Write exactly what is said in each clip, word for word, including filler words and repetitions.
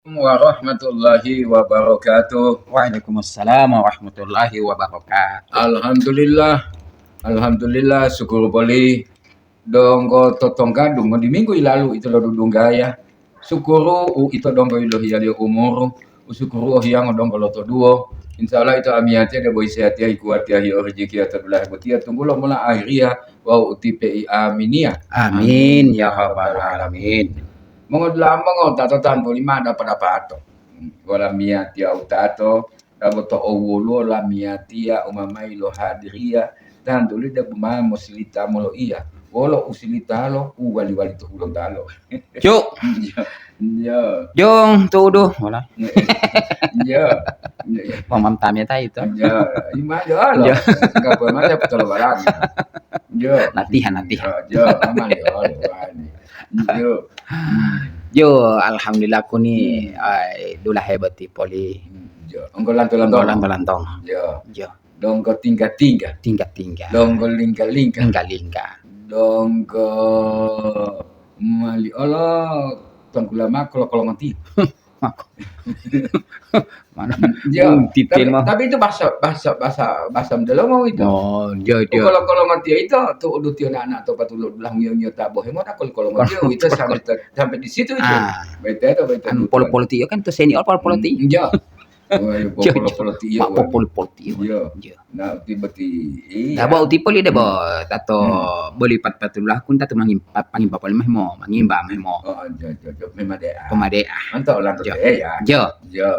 Warahmatullahi wabarakatuh. Waalaikumsalam warahmatullahi wabarakatuh. Alhamdulillah. Alhamdulillah, syukur poli. Donggo totonggadu ngodi minggu ilalu ito lodudunggaya. Syukuru u ito donggo ilohiyaliyo umuru, u syukuru ohiyango donggo lotoduwo. Insya Allah ito amiyatiya debo isehatiya hikuwatiya hiyo rejekiya to dulahe botiya tunggulo mola ahiriya wawu utipe'i aminiya. Amin, ya rabbal alamin. Mongodula'a mongowutato tantu lima dapa-dapato. Wala miyatiya utato, dabo to owoluwo lamiyatiya umamayi lo hadiriya, tantu lide buma mosilita moloiya. Wolo usilitalo, uwali-wali to hulontalo. Cuk. Iya. Iya. Jong tudu, wala. Iya. Iya. Mamam tamia ta ito. Iya. Ima yo lo. Iya. Enggak boleh mati apa tolo barang. Iya. Latihan, latihan. Iya, iya, aman yo lo. Iya. Hmm. Jo, alhamdulillah kuni, hmm, ai, dulahe boti poli. Hmm, jo. Enggo lanto-lantong. Enggo lanto-lantong. Jo. Jo. Donggo tingga-tingga. Tingga-tingga. Donggo lingga-lingga. Lingga-lingga. Donggo mali olo tongkula mako lo kolongoti. Mako. Mana? Jo, hmm, titin tapi, mah. Tapi itu bahasa, bahasa, bahasa, bahasa Mdalomo itu. Oh, jo, jo. Kalau, kalau mati itu, tuh udah tiona anak atau patulo belah ngio-ngio tabo, hemo tak kalau, kalau mati itu sampai, sampai di situ itu. Ah. Bete atau bete anu, polo-polo tiyo kan tuh senior polo-polo tiyo. Hmm, jo. Oh, iya, jo, polo-polo tiyo. Pak polo-polo tiyo. Jo. Jo. Nah, tiba-tiba, iya. Dabo uti poli dabo, hmm, tato boli pat-, patulahkun tato mangim-, pa-, pangimba poli mah mo, mangimba mah mo. Oh, jo, jo, jo. Memang deh, ah. Pemadea. Mantap, ulang jo. Terus, ya. Jo. Jo.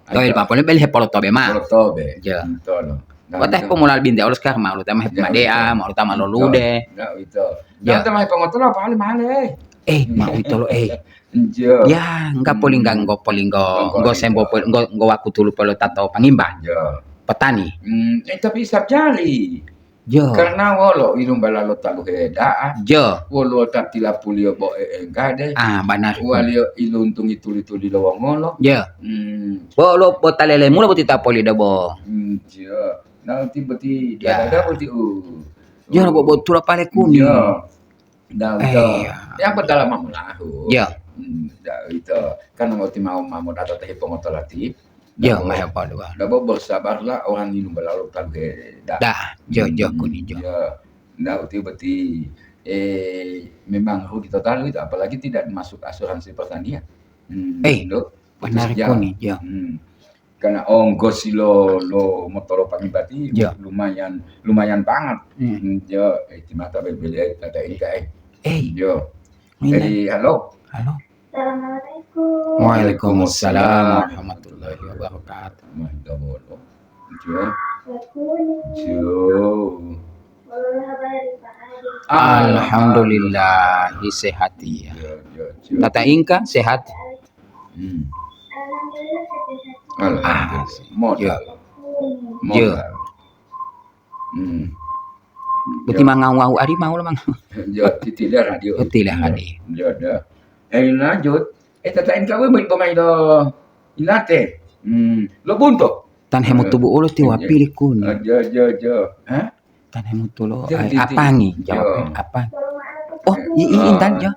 Toil aja. Papole beli hepolo tobe ma. Polo tobe. Jo. Hmm, tolo. Nah, wate itu. Pomulal binte olos kar ma, utama jo, hepmadea, itu. Ma utama lolude. Jo, itu. Jo. Nah, utama hepongotolo apa hali mahal, eh? Eh, hmm, ma uwitolo, eh. Jo. Ya, enggak hmm. Polingga, enggo polinggo, enggo, enggo sembo, enggo, enggo waku tulu polo tato pangimba. Jo. Petani. Hmm, eh, tapi isap jali. Jo. Karena wolo ilumbalalo taluhe da'a. Jo. Woluwo ta tilapuliyo bo e'engkade. Ah, banar. Waliyo iluntungi tuli-tuli lo wongolo. Jo. Hmm. Bo lo, bo talele mulo boti ta poli debo. Hmm, jo. Nah, uti boti jo. Dada boti u. Jo, bo, bo tula pale kuni. Jo. Nah, uwito. Eh, iya. Yang pertama mamulahu. Iya. Hmm, nah, uwito. Kan mau ti mau, mau datang teh pengotolati. Iya, mau apa dua? Dabo bersabarlah orang ini berlalu tabe dah. Dah, jo, jo, hmm, kuni, jo. Iya. Nah, uti berarti, eh, memang rugi total itu, apalagi tidak masuk asuransi pertanian. Hmm, eh, dok. Benar kuni, jo. Hmm. Karena onggosi lo, lo motolo pangibati, ya, lumayan, lumayan banget. Hmm. Hmm, yo, eh, di mata bebele, eh, tata ini, eh. Eh. Yo. Ini. Eh, halo. Halo. Assalamualaikum. Waalaikumsalam warahmatullahi wabarakatuh. Mantap, bolo. Yo. Yo. Alhamdulillah, sehat ya. Yo, yo, yo. Tata Inka sehat. Hmm. Alhamdulillah. Ah, modal. Iya. Modal. Iya. Hmm. Boti, iya, mangau-ngau ari mau lo mang. Iya, titila radio. Titila radio. Iya, dah. Eh, lanjut. Eh, tata N K W mau dipongai do inate. Hmm. Lo bunto. Tan hemutubu ulo ti wapili kuni. Ah, iya, iya, iya. Hah? Tan hemutulo, ti-, ai, ti-, ti-, apangi, jawabnya, iya, apangi. Oh, i-, i-, intan, jo.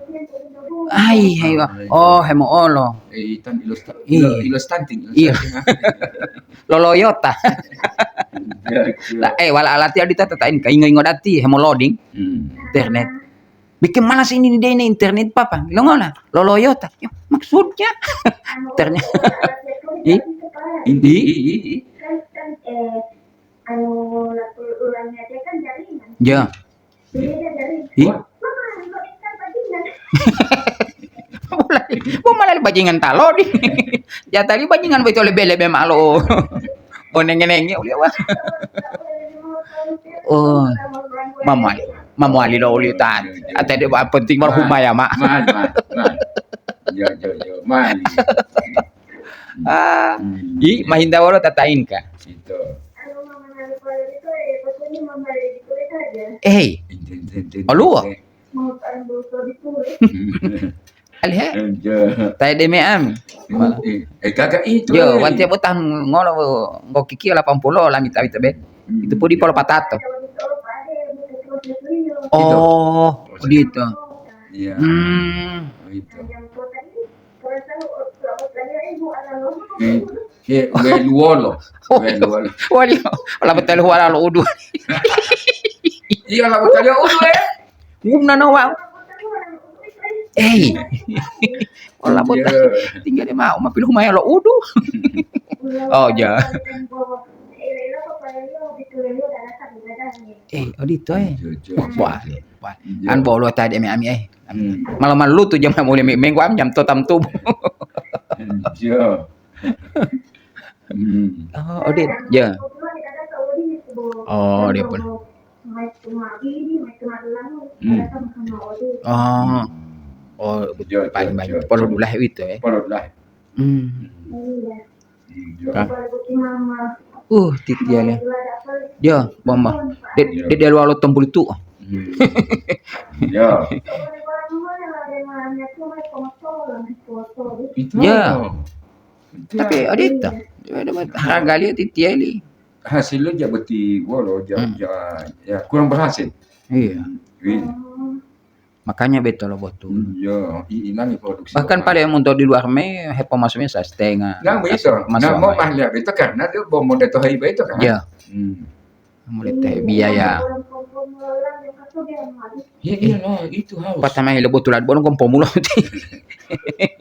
Ai, hai, wa-, oh, hemoolo. Eh, intan ilo sta-, iya, ilo, ilo stunting, ilo, iya, stunting, ah. Loloyota. Iya, iya. Lah, eh, wala alati adita tatain, kaingo-ingo dati, hemoloding. Hmm. Internet. Bikin malas ini, dia ini internet, Papa. Lo ngona? Loloyota. Ya, maksudnya? Internet. Ih? Ini, i-, i-, i-, i-, anu, laporan ulangnya dia kan jaringan. Ya. Jadi dia jaringan. Ih? Wah. Mama, lo kan bajingan. Bo malah bajingan talo di. Ya tadi bajingan betul lebe-lebe malo. Bo nenge-nenge ulia, wah. Oh, mamali, mamali lo uli tadi. Ate de ba penting marhuma ya, Mak. Mal, mal, mal. Yo, yo, yo, mal. Ah, hmm. I mahinta wolo tatainka. Itu. Eh, ente, ente, ente, oluwo. Ente. Alihe? Ente. Tai deme am. Eh, eh, kagak itu, yo, eh. Wanti botang ngono, nggo kikiyo lapan puluh lami tawi tebe. Hmm. Itu pun di polo patato. Itu. Oh, gitu. Iya. Hmm. Itu. Hmm. Ye, weluwolo. Weluwolo. Wali, ola botali huwala lo udu. Iya, ola botali udu, eh. Wum nano wa. Eh. Ola botali. Iya. Tinggal dia mau, ma pilu humaya lo udu. Oh, ja. Eh, odito, eh. Jo, jo, jo, wah, jo. Wah. Iya. An bolo tadi ami-ami, eh. Hmm. Malam-malam lutu jam enam mulai mi-, minggu am jam totam tubuh. Iya. Hmm. Oh, odit. Ya. Oh, dia pun. Hmm. Oh. Oh, iya, paling iya, banyak. Iya. Polo dulah itu, eh. Polo dulah. Hmm. Hmm. Iya. Kah? Uh, titiya le. Ya, mama. De, de, de luar lo tembul itu. Hmm. Ya. Itu. Ya. Itu. Tapi ya. Ada itu. Ada harga lihat titiya li. Hasilnya ja beti wolo, ja, hmm, ja, ya kurang berhasil. Iya. Iya. Makanya betul lo botu. Hmm, iya, i-, ilangi produksi. Bahkan pada yang untuk di luar me, hepo masuknya sa setengah. Nah, begitu. Nah, mau mahal ya, begitu karena dia bawa modal tohai begitu kan. Iya. Hmm. Mulai teh biaya. Iya, iya, nah, itu harus. Pas sama yang lebih tulat, bono kompomulo.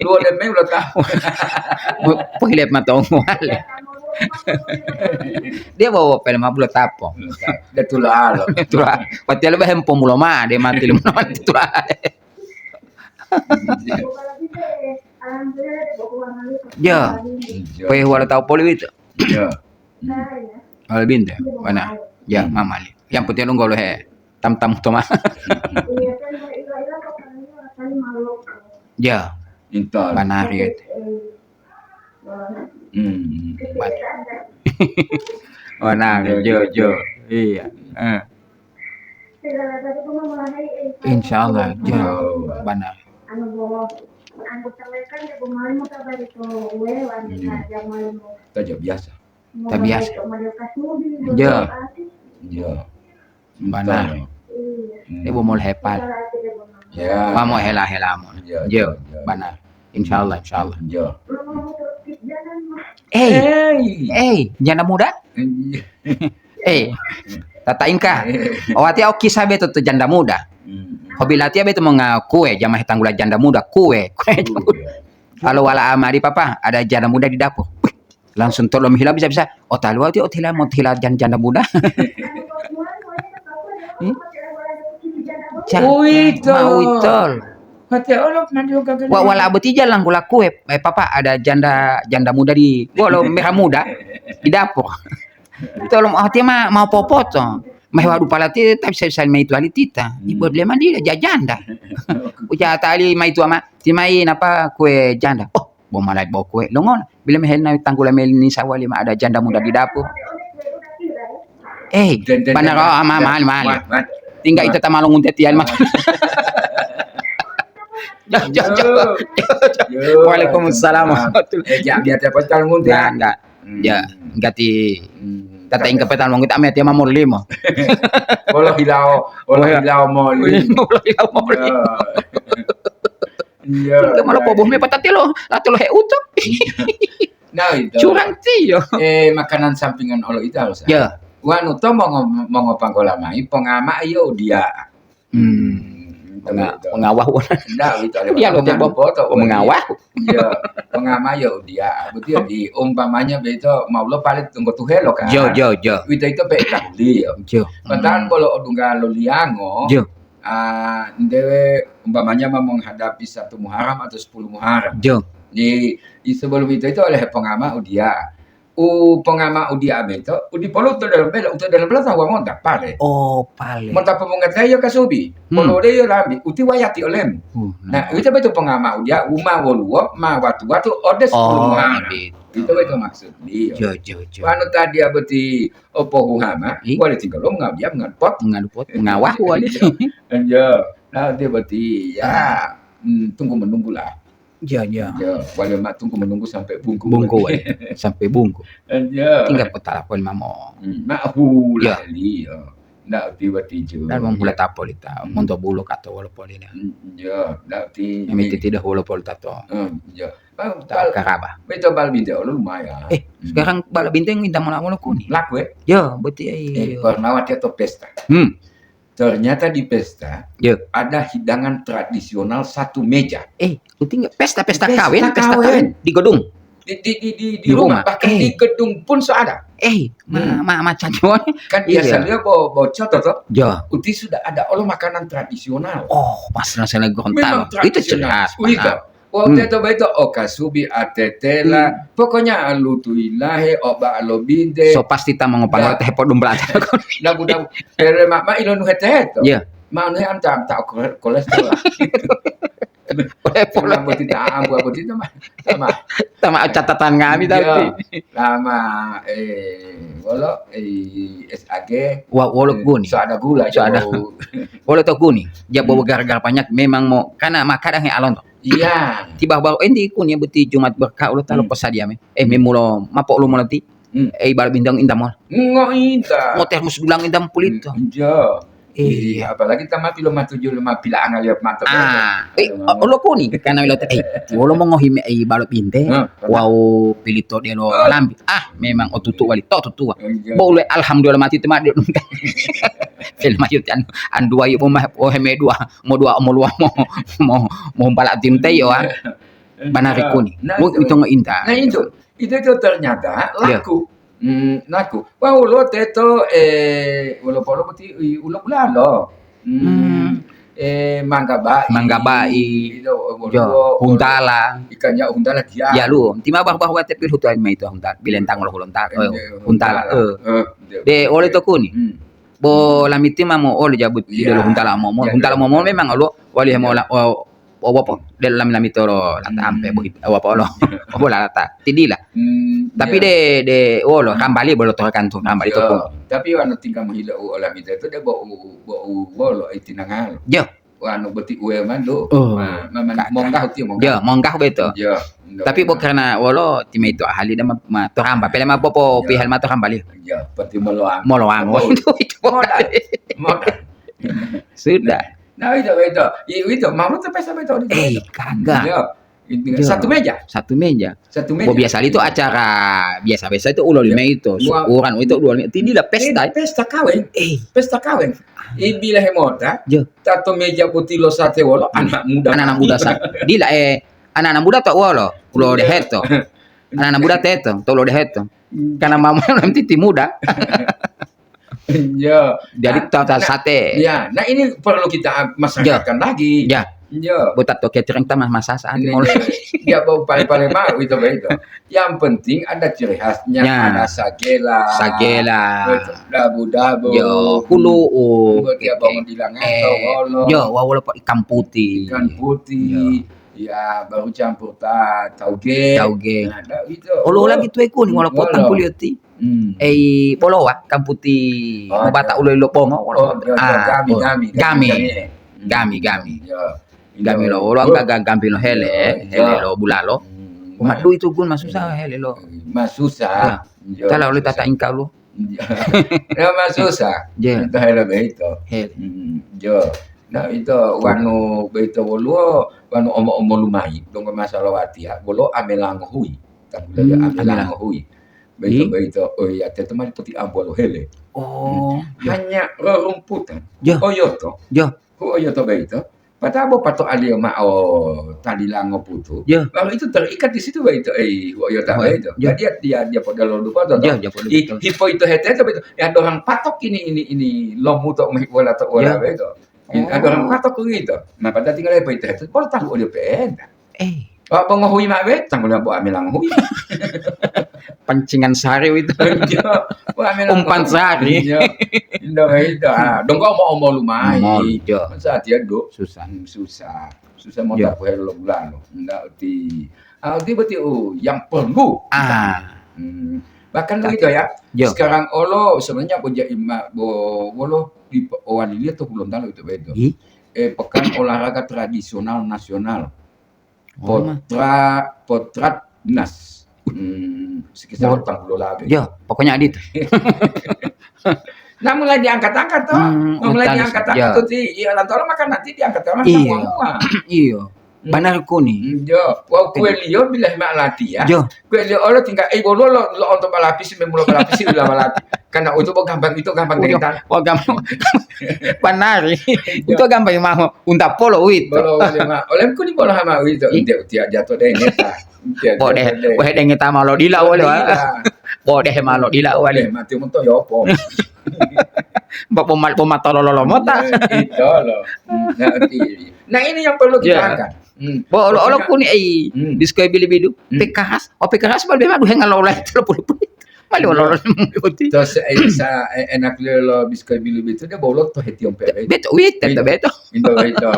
Dua D M ulo tahu. Pohile matongo ale. Dia bawa pele ma bulo tapo. Dia tulalo. Tulalo. Pati lebih hempo mulo ma, dia mati lima mati tulalo. Ya. Iya. Kue wala tahu poli itu. Iya. Hmm. Wala binte, mana? Ya, mama li. Yang penting lu ngolo he. Tam-tam to ma. Ya. Intan. Banari itu. Hmm. Benar, jo, jo. Iya. Eh. Insya Allah, jo. Benar. Iya. Taja biasa. Tabiasa. Jo. Jo. Benar. Betul. Hmm. Ibu mau hepat. Ya. Mau hela-hela mau. Jo, jo, jo, jo. Benar. Insya Allah, insya Allah. Jo. Eh, eh, janda muda? Iya. Eh, tata ingka. Awati au kisah beto to janda muda. Hmm. Hobi latihan beto mengaku, eh, jamaah tanggula janda muda, kue, kue. Kue. Kalau wala amari papa, ada janda muda di dapur. Langsung tolong hila bisa-bisa. Oh, talu ati, oh, hila, mau hila jan-, janda muda. Hmm? Ca-, oh, itu. Mau itol. Wa-, wala aboti jalan ku laku, eh, eh, papa, ada janda, janda muda di, wala merah muda di dapur. Tolong, oh, dia ma-, mau popoto. Mah wadu palati, tapi saya, saya mai tuali tita. Hmm. Ibu dia mah dia jajanda. Uja tali mai tua ma, ti mai napa kue janda. Oh, bo malai bo kue. Longon, bila mehel na tanggula mel ni sawali ma ada janda muda di dapur. Eh, dan, dan, benar dan, oh, ama, dan, mahal, mahal. Tinggal ita tamalong unte tian, mas. Jo, jo, jo. Yo. Waalaikumsalam warahmatullahi. Eh, jangan dia dapat kalau ngunti. Enggak, enggak. Hmm. Ya, enggak ti. Hmm. Tata ingka petan wong kita mete mamur limo. Polo hilau, polo hilau moli. Polo hilau moli. Ya. Iya, iya, iya. Tinggal malah poboh me patati lo, atau lo he utuh. Nah, itu. Curang tiyo. Eh, makanan sampingan olo itu harus ada. Ya. Wanu to mongo-, mongopanggola mai, pongama iyo dia. Hmm. Hmm, penga-, betul. Pengawah. Ndak, itu ada. Dia lo tembok foto, oh, mengawah. Iya, pengama ya dia. Betul ya, di umpamanya beto mau lo paling tunggu tuhelo kan. Jo, jo, jo. Itu, itu pe tahuli ya. Jo. Padahal kalau odungga lo liango, jo, ah, ndewe umpamanya mau menghadapi satu Muharram atau sepuluh Muharram. Jo. Di, di sebelum itu, itu oleh pengama dia. U pongama u diya beto, u dipo lo to delomo bele, u to delomo bele tawu monta pale. Oh, pale. Monta pomongataiyo kasubi, hmm, polodeyo lambi, uti wayati olemu. Uh, nah, nah, uwito beto pongama u diya, u ma woluwo, ma watu-watu ode sepuluh, oh, Muharram. Gitu. Uwito beto maksud beliau. Jo, jo, jo. Wanu tadiya boti opohuhama, ih, wale tinggal lo mengau diya, mengadu pot. Mengadu pot, mengawahu aja. Iya. Nah, dia boti, ya, hmm, tunggu menunggulah. Iya, iya. Iya, wale ma tunggu menunggu sampai bungku. Bungku, wale. Sampai bungku. Iya. Tinggal kota lapor mamo. Hmm, ma hula, iya, liyo. Ndak tiba tijo. Dan mong hula tapo lita, hmm, monto bulu kato wolo polina. Hmm, iya, ndak ti-, ya, miti tidak wolo pol tato. Hmm, iya. Bal-, bal-, karaba. Beto bal binte olo lumayan. Eh, sekarang bal binte nginta mola wolo kuni. Laku, eh? Yo, boti ai. Eh, pernah wati atau pesta. Hmm. Ternyata di pesta, yo, ada hidangan tradisional satu meja. Eh, uti nggak pesta, pesta kawin, pesta kawin di gedung. Di, di, di, di, di rumah, bahkan di gedung pun so ada. Eh, ma-, ma-, macam gimana? Kan biasa dia bawa, bawa contoh toh. Ya. Uti sudah ada olo makanan tradisional. Oh, pas rasanya Gorontalo. Memang tradisional. Itu jelas. Wih, benar. Wah, hmm, teto beto, o kasubi, atetela. Hmm. Pokoknya alutu ilahe, o ba lo binte. So pasti ta mongopalo teh podung belata. Dabu, dabu. Ere ma, ma ilonu heteto. Iya. Ma anu he anta, anta kolesterol. Repot. Sama boti ta ambu, boti ta ma, ta ma. Sama catatan kami. Iya, tapi. Sama, eh, wolo, eh, S A G. Wa-, wolo kuni. So ada gula. So ada. Wolo to kuni. Jabo gara-gara banyak memang mau, karena makanan yang alon to. Iya. Tiba baru endi kuni boti Jumat berkah ulo talo posadiame. Eh, memulo mapo ulo molati. Hmm. Eh, bal bintang inta mol. Ngo inta. Ngo termos dulang inta pulito. Hmm, iya. Iya. Iya, apalagi tama pilo matuju lima pila angalia mata. Ah, eh, ulo kuni karena wilo te, eh, wolo mongohi me, eh, balo binte. Hmm. Wau pilito delo lambi. Ah, memang otutu wali to tutua. Iya. Bole alhamdulillah mati tema de. Film ayu an, an dua ibu mah, oh, heme dua. Mo dua, mo lua, mo, mo, mo humpala tim te yo, ah. Banari kuni. Nah, itu. Itu ngointa. Nah, itu. Itu, itu ternyata laku. Hmm, laku. Wah, ulo teto, eh, ulo polo boti, i, ulo bulalo. Hmm. Eh, mangga bai. Mangga bai. Itu, ulo, jo, ulo, huntala. Ikannya huntala dia. Ya, lu. Tima bah, bah, wate pil hutu ai mai itu huntala. Bilentang ulo huntala. Eh, huntala. Eh. De, oleh to kuni. Hmm. Bo lamiti ma mo'olu jabu. Iya. Delo huntala momo. Iya, huntala momo memang olo wali hemola, o, o, apa? Delo lami-lami toro lata ampe bohi, o, apa olo? Apa lata? Tidila. Hmm. Tapi iya. De, de, wolo, kambali bolo to kantung, kambali to. Iya. Tapi wano tinggal menghila u olamita itu dia bau, bau wolo, eh, tinangal. Jo. Wanu boti uwe mandu, oh, ma-, ma-, ma-, ka-, monggah uti monggah. Ya, monggah beto. Ya, tapi bo karena wolo time itu ahali da ma, ma toramba, pele ma popo, ya, pihal ma toramba liyo. Ya, peti moloang. Moloang. Oh, itu, itu modal. Modal. Sudah. Nah, itu, itu. I-, itu, mau tuh pesta beto di. Eh, kagak. Ya. Itu, ya. Satu meja. Satu meja. Satu meja. Bo biasa itu acara biasa-biasa itu ulo lima itu, syukuran itu dua lima. Ini lah pesta. Ini pesta kawin. Eh. Pesta kawin. Ibila hemota, tato meja putih lo sate wolo, anak muda. Anak-anak muda sa-, dila, eh, anak-anak muda to wolo, ulo deheto. Anak-anak muda teto, to ulo deheto. Karena mama nanti ti muda. Iya. Jadi nah, tata nah, sate. Iya. Nah, ini perlu kita masyarakat lagi. Ya. Iya. Buat to catering ta mah masa saat ini, mau. Dia bau pale-pale mau itu, itu. Yang penting ada ciri khasnya, ya, ada sagela. Sagela. Betul. Dabu-dabu. Yo, hulu, oh, dia bangun di langato, eh, wolo. Yo, wolo ikan putih. Ikan putih. Yo. Ya, baru campur ta-, tauge. Tauge. Nah, itu. Olo lagi tuwe kuning, wolo potang kuliah ti. Hmm. Ei, bolowa, kamputi, oh, mobata ulo ilo pongo, oh, iya, iya, ah, gami, oh, gami, gami, gami. Gami, gami. Iya. Gami lo, ulo gaga gampi lo hele, hele lo bulalo. Hmm. Madu itu gun masusa hele lo. Masusa. Ya. Iya, tala oleh masusa. Tata ingka lo. Iya. Ya, masusa. Ya. Itu hele beito. Hele. Hmm, iya. Nah, itu wanu beito woluwo, wanu omo-omo lumai, donggo masalawati ya, bolo amelango hui. Tanggula ya, hmm, amelango hui. Beito, beito, oh iya, teto mali poti ambuwa lo hele. Oh, hmm. Ya. Hanya rerumputan. Ya. Oyoto. Ya. Hu oyoto beito. Patabo pato aliyo ma'o talilango putu. Ya. Lalu itu terikat di situ beito, eh, hu oyoto beito. Ya. Jadi dia, dia, dia podalo dupa to. Ya, dia podalo dupa. Hipo itu hete to beito. Ya, dorang patok ini, ini, ini lomuto meh wala to wala beito. Ada orang patok gitu. Nah, pada tinggal apa itu? Itu baru tahu dia peda. Eh. Apa ngohui mawe? Tanggung jawab ame lang hui. Pancingan sari itu. Iya. Wah, ame lang umpan hui. Sari. Iya. Indah itu. Ah, dong kau mau omol lumai. Mol, iya. Masa dia do? Susah. Hmm, susah. Susah mau tak lo bulan lo. Enggak uti. Ah, uti berarti, oh, yang perlu. Ah. Hmm. Bahkan begitu ya. Iya. Sekarang olo sebenarnya boja ima bo wolo di owali lihat tuh belum tahu itu bedo. Eh, pekan olahraga tradisional nasional. Oh, ma. Potra-, Potratnas. Hmm, sekitar delapan puluh lagu. Ya, pokoknya adit. Nah, mulai diangkat-angkat toh. Hmm, mulai diangkat-angkat toh, ti, iya, lantaran makan nanti diangkat orang semua. Iya. Iya. Banari kuni. Hmm, jo. Wau kueliyo bilahi ma latiya. Jo. Kueliyo olo tinggal, eh, bolo lo, lo onto balapisi, memulo balapisi, ula balati. Karena itu bo gampang, itu gampang. Ujo, dengeta. Wah, gampang. Banari. Itu gampang mau. Unta polo uwito. Bolo wale ma. Oleh kuni bolo hama uwito. Ih. Dia, dia jatuh dengeta. Dia Bo deh, jatuh deh. Wah, dengeta mau lo dila wale, wah. Dila. Bo deh mau lo dila wale. Deh, mati monto yopo. Mbak poma-, pomatolololo mota. Nah, itu loh. Nah, ini yang perlu kita angkat. Hmm. Bo olo-olo kuni ei, hmm, biskoi bilibidu. Hmm. P K H, oh, P K H sebab memang duhe ngalola itu loh, puluh-puluh. Mali olo-olo boti. Terus, eh, sa-, eh, enak lo biskoi bilibidu itu dia bolot to hetiom pe. Beto, wit, beto, beto. Itu, itu.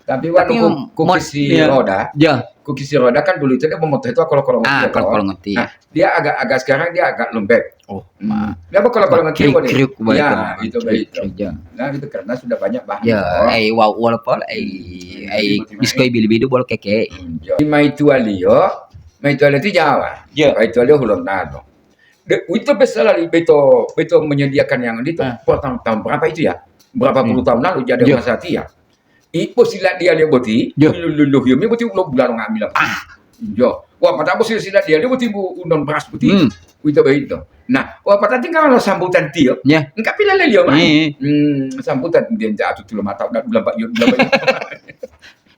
Tapi wanu ku-, kukisi roda. Ya. Kukisi roda kan dulu itu dia memoto itu kalau-kalau. Ah, kalau-kalau ngerti. Nah, dia agak, agak sekarang dia agak lembek. Oh, hmm. Dia apa kalau-kalau ngerti kriuk, kriuk, ya, itu begitu. Kriuk, ya. Nah, itu karena sudah banyak bahan. Ya, eh, wow, walaupun, eh, eh, biskoi bilibidu bolo keke. Hmm, ya. Di Maitualio, Maitualio itu Jawa. Ya. Maitualio Hulontalo. De, itu besar lagi, beto, beto menyediakan yang itu. Ah. Pertama tahun berapa itu ya? Berapa puluh tahun lalu jadi masa dia. Ipo sila dia lihat boti, luluh yumi boti ulo bulan ngambil. Ah, jo. Wah, pada bos sila dia lihat boti bu undang beras boti. Hmm. Itu begitu. Nah, wah, pada tinggal lo sambutan tio. Ya. Enggak pila lelio mah. Hmm, sambutan dia atu tulo mata udah bulan Pak Yun, bulan Pak Yun.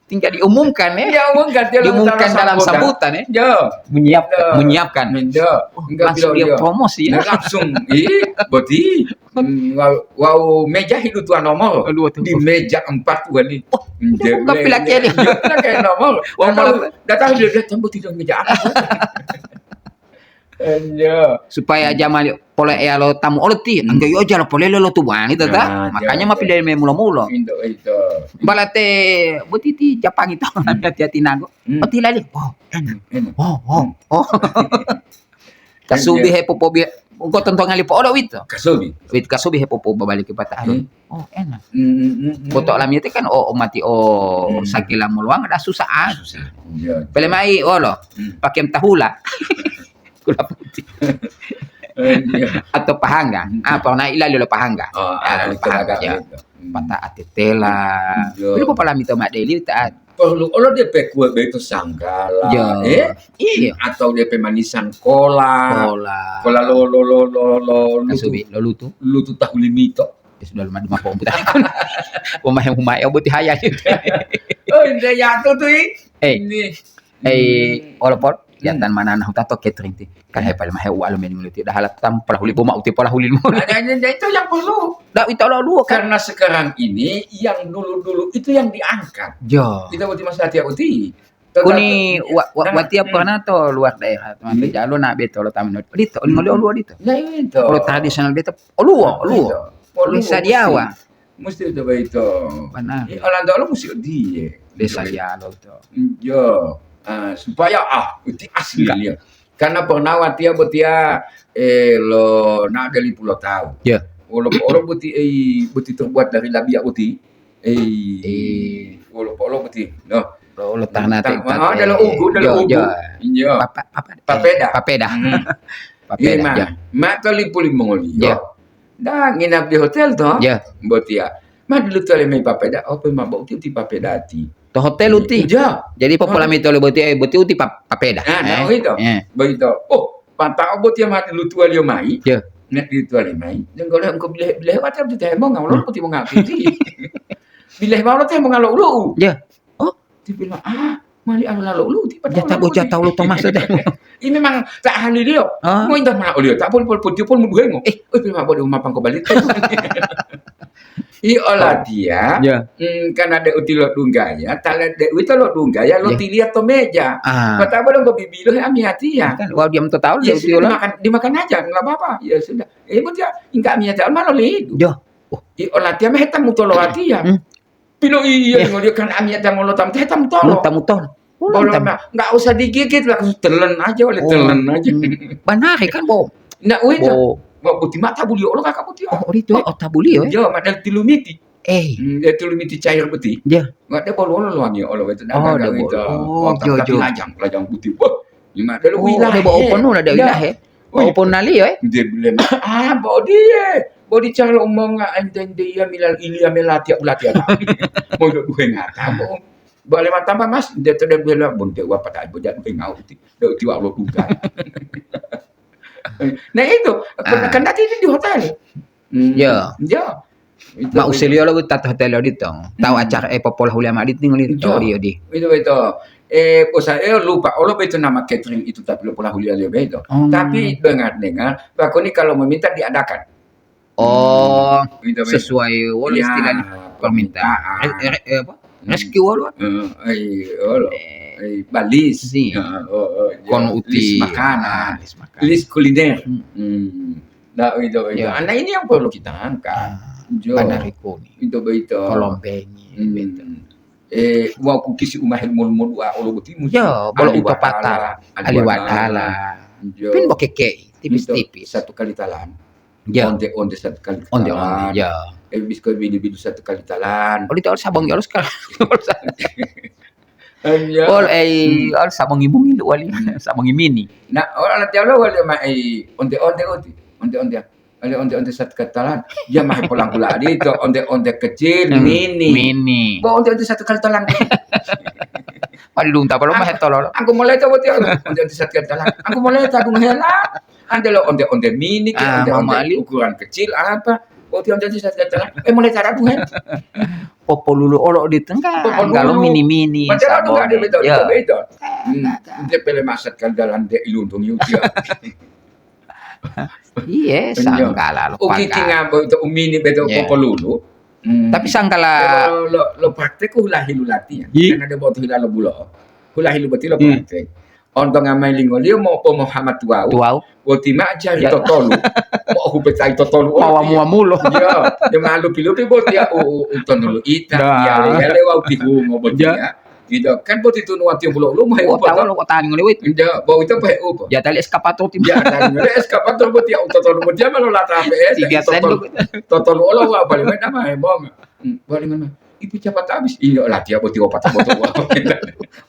Tinggal diumumkan ya. Diumumkan dalam sambutan ya. Ya. Menyiap-, menyiapkan. Ya. Wah, enggak langsung dia promosi ya. Nah, langsung. Ih, boti. Hmm, wau, wau meja hidup tuan nomor. Aduh, di meja empat wali. Oh, enggak pila kali. Enggak pila kali nomor. Wah, datang, malah datang dia, dia tembus tidak meja apa. Iya. Supaya jamali pole eya lo tamu olo ti, hmm, angge yo jalo pole lo tuwani to ta. Nah, makanya ma pide me mulo-mulo. Indo itu. Balate boti ti Japang itu, hmm, hati-hati nanggo. Hmm. Oti lali. Oh, enak. Enak. Oh, oh, hmm, oh. Kasubi hepopobi, engko tontonga lipo olo wito. Kasubi. Wit kasubi hepopo babali ke patah. Hmm. Oh, enak. Hmm, hmm, hmm, hmm. Boto lami itu kan, oh, mati, oh, hmm, sakila moluang ada susah. Susah. Iya. Pele mai olo. Hmm. Pakai tahula. Gula putih. Eh, iya. Atau pahangga. Hmm. Apa na ila lo pahangga? Oh, ah, lo pahangga, ya. Itu. Hmm. Patah atetela. Iya. Itu kok palami to madeli taat. Perlu olo D P kue beto sanggala, ya, eh? Iya. Atau D P manisan kola. Kola. Kola lo, lo, lo, lo, lo, lutu. Kasubi, lo lutu. Lutu tahu limito. Ya sudah, lumadu mah pombu tadi. Pemahe-pemahe boti haya gitu. Oh, intinya tuh, tuh, i. Eh. Ini. Eh, hmm, walaupun ya tan mana nah tato catering ti. Kan he paling mahe uwa lo menu ti dah halat tam pala huli boma uti pala huli mo. Nah, nah, nah, itu yang perlu. Dak ito lo luo kan. Karena sekarang ini yang dulu-dulu itu yang diangkat. Jo. Kita berarti masih hati uti. Kuni wa-, wa-, nah, watia, hmm, pernah to luar daerah, teman, hmm, jalo na beto lo tamu. Dito, hmm, ngoli oluo dito. Nah, itu. Kalau tradisional beto, oluo, oluo. Itu. Oluo. Desa Jawa. Mesti itu begitu. Benar. Ini orang tua lo mesti dia. Desa Jawa to. Yo. Ah, supaya, ah, itu asli dia. Karena pernah watia botia, eh, lo na dari Pulau Tahu. Ya. Walaupun orang boti, eh, boti terbuat dari labia boti. Eh, walaupun orang boti. No. Lo, lo tanah. Tang-, ah, dalam ugu, dalam ugu. Iya. Papa-, apa? Papeda. Papeda. Hmm. Papeda, iya, ma, ya. Ma to lipu limongoliyo. Ya. Dah nginap di hotel to. Ya. Botia. Ma dulu to le mai papeda, oh, pe ma bauti uti papeda ti. To hotel uti. Ya. Jadi popola mito le boti, eh, boti uti pap-, papeda. Ah, nah, eh, begitu. Eh. Begitu. Oh, patao botia ma dulu tualio mai. Ya. Nek di tualio mai. Dan kalau engkau bileh, bileh watia uti teh monga, lo poti monga uti. Bileh mau lo teh monga lo ulu. Ya. Oh, dia bilang, ah, mali anu lalu ulu ti. Ya, tak bocah tahu lo Thomas teh. Ini memang tak ahli dia. Ah. Mau indah mana dia? Tak pol pol pol pol muduhengo. Eh, oh, bilang apa dia mapang kembali? I ola dia, ya. Hmm, karena de uti lo dunggaya, tale de uti lo dunggaya, lo tilihat to meja. Ah. Kata apa dong kok bibilo amiyatiya. Kan, wah, dia mentu tahu ya, dia sudah uti lo. Dimakan, dimakan aja, nggak apa-apa. Ya sudah. Eh, buat ya, enggak amiyatiya, malah lidu. Ya. Oh. I ola dia meheta mutolo atia. Hmm. Pilo iya, iya, ngoliyo kan amiyata ngolo tamu, teh tamu tolo. Tamu tolo. Bolo ma, nggak usah digigit lah, telan aja oleh telan aja. Hmm. Banari kan, Bo? Ndak, wih, bo. Bo, buti ma tabuliyo, olo kakak buti. Oh, odito, oh, tabuliyo, eh? Iya, ma dari tilumiti. Eh. Hmm, dari tilumiti cair buti. Iya. Nggak ada bolo, olo luangi, olo itu. Oh, ada bolo. Oh, tapi, jo, tapi jo. Lajang, lajang buti. Wah, ini ma dari wilayah. Oh, ada bolo, ada wilayah. Wih. Opo naliyo, eh? Dia bilang, ah, bodi, eh. Bodi calo omonga ente, ente iya milal, iya melati, aku lati apa? Mau dua ngata, bo. Boleh ma tambah, Mas, dia tu dia bilang, "Bonte wa pada ibu jadu ngau ti, do ti wa lo duga." Nah, itu, ah, kan nanti ini di hotel. Hmm, ya. Ya. Itu, ma itu. Usilio lo ta hotel odito. Tahu, hmm, acara, eh, popola hulia ma di tinggal itu. Ya. Dia di. Itu, itu. Eh, usaha, eh, lupa, olo beto nama catering itu, tapi lo pola hulia dia beto. Oh. Tapi dengar-dengar, bakoni kalau meminta diadakan. Oh, hmm, gitu, gitu. Sesuai wolo, ya, istilahnya permintaan. Permintaan. Eh, eh, eh, apa? Hmm. Rezeki wolo. Eh, eh, wolo. Eh. Eh, balis. Si. Ya, oh, oh, ya. Kono uti. List makanan. Ah, list makanan. List kuliner. Hmm. Hmm. Nah, itu, itu. Ya. Nah, ini yang perlu kita angkat. Ah, jo. Banariku ni. Itu, itu. Kolombengi, hmm, betul. Eh, wau kukisi umahel mol-, modua olo botimu. Ya, bolo utopata. Ali watala. Ali watala. Jo. Pin bokekei, tipis-tipis. Itu, satu kali talan. Ya. Onde-onde satu kali talan. Onde-onde, ya. Eh, biskot bidi-bidi satu kali talan. Oh, ditahu sabong ya, harus kal-, iya. Oh, eh, hmm, oh, sabong ibung itu wali. Hmm. Sabong mini. Nah, oh, nanti Allah wali ma, eh, onde-onde oti. Onde-onde. Wali onde-onde satu kali talan. Ya, mah polang pula adito, onde-onde kecil, hmm, mini. Mini. Bo onde-onde satu kali talan. Wali lunta, kalau mah tololo. Aku mulai tahu betul. Onde-onde satu kali talan. Aku mulai tahu hela. Ada lo onde-onde mini, ke, ah, onde-onde mama Ali, ukuran kecil apa? Oh, dia onde-onde satu kali talan. Eh, mulai cara tuh, eh. Popolulu olo di tengah, popolulu. Kalau mini-mini, macam itu sabonnya. Nggak ada beda, ya. Beda. Hmm, dia pele masat kan jalan dia iluntung yuk dia. Iya, iya, sanggala lo. Oke, pangga. Tinggal itu umini beda, iya, popolulu. Hmm. Tapi sanggala lo, lo, lo praktek hula hilu latihan. Iya. Karena dia butuh hila lo bulo. Hula hilu betul lo, iya, praktek. Ontonga mayi lingoliyo mo'opo Muhammad tuwawu. Tuwawu. Woti ma'o jari, ya, totolu. Mo'ohupetai totolu. Mawamu-wamulo. Iya, de ma lupi-lupi botiya u, u, u tonulu ita. Nah. Yale-yale wawu tihungo botiya. Ya. Gitu. Kan boti tunu watiyo pulo ulumu. Oh, tahu lo, kota ngolewet. Iya, bo ito pe upo. Ya, tali eskapator tim. Ya, tali ngole eskapator botiya u totolu botiya ma lolata pe. Tiga sen. Totolu, totolu olo wa paling nama hembong. Hmm, boli mana? Ibu cepat habis. Iya, latihan boti opat boto.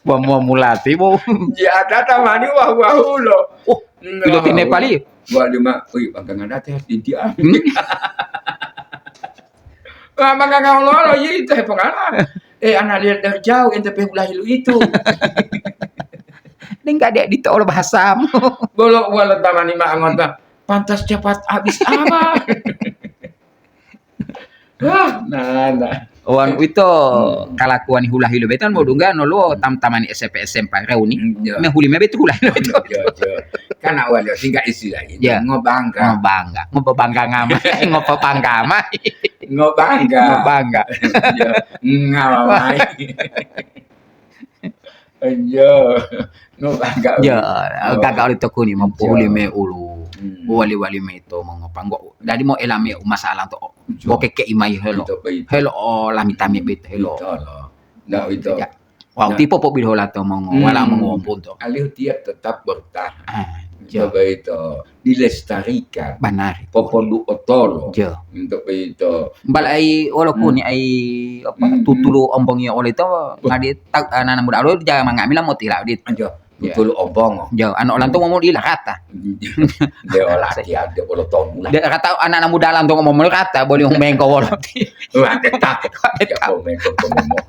Wa mua mulati, bo. Ya, tata mani wahu-wahu lo. Oh, nah, pilot Nepali. Wa lima, ui, bangkangan dati harus dinti, ah. Hmm? Wah, bangkangan lo, lo, iya, itu, eh, pengalaman. Eh, anak lihat dari jauh, ente pe hula hilu itu. Ini enggak ada di tolo bahasamu. Bolo, wala tamani ma anggota. Pantas cepat habis apa? Wah, nah, nah. Wan uwito, hmm, kalakuwani hula hilu beton modungga noluwo tam-tamani S M P, S M P reuni. Hmm, iya. Mehuli mayi betu hula hilu beton. Iya, iya. Karena wali tinggal istilah ini. Iya. Ngobangga. Ngobangga. Ngobabangga ngama. Ngobabangga ma. Ngobangga. Ngobangga. Iya. Ngama mai. Iya. No, gaga. Ya, oh, gaga oli tokuni, iya, mampuhuli me ulu. Hmm. Wali-wali me to mongopanggo. Dadi mo elame masalah to. Iya. Bo keke imai helo. Betul, betul. Helo, oh, lami tami, hmm, bit helo. Betul. Nah, itu. Ya. Wau, nah, tipo po bilola to mongo, hmm, wala mongo punto. Alihu dia tetap bertahan. Ah, ya. Coba itu. Dilestarikan. Banar. Popolu otolo. Jo. Untuk itu. Bal ai walaupun, hmm, ai, apa, hmm, tutulu ombongiyo olito, wah, ngadi ta-, anak-anak muda lo jangan mangami la motila odit. Jo. Ya. Tutulu ombongo. Jo, anu olanto ngomong dila kata. Dia olah dia, dia bolo tomu lah. Dia kata anak-anak muda lanto ngomong kata, boleh mengko wolo. Wah, tetap. Tetap. Ya, mengko ngomong.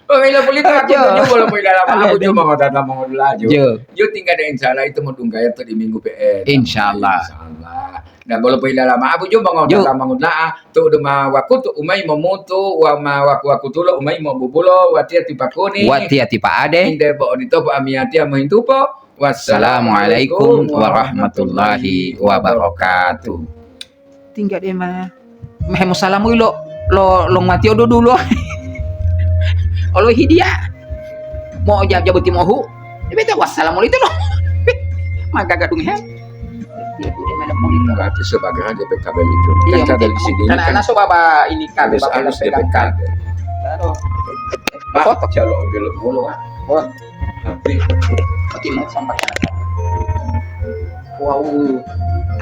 Oh, ila pulita aku, jo, tunjuk walaupun ila lama, aku, jo, cuma mau datang mau dulu aja. Jo. Jo, tinggal ada insya Allah itu mau tunggu ya tuh di minggu P M. Insya Allah. Insya Allah. Dan walaupun ila lama, aku, jo, mau, jo, datang mau dulu, ah, tuh udah ma wakutu umai mau mutu, wa ma waku-wakutulo umai mau bubulo, watiya tipakuni. Watiya tipa ade. Inde bo onito po amiyatiya mohintupo. Wassalamualaikum warahmatullahi wabarakatuh. Tingga de ma, mahe mosalamu ilo lo, lo ngatiyo dudulo. Olo hidiya. Mo jab-, jabuti mohu. Ebe ta wassalamu ito lo. Magaga dung he. Berarti sebagian D P K B itu. Iya, kan ada di sini karena kan. Anak so baba ini kan, baba anus pegang D P K B. Kan. Aduh. Pak, foto. Jalo, jalo, bolo, Pak. Wah. Tapi. Oke, mau sampai. Wow.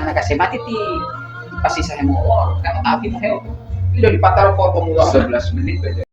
Anak S M A titi. Pasti saya mau. Wah, kamu tapi mau heo. Udah dipatah foto mulu. Sebelas menit aja.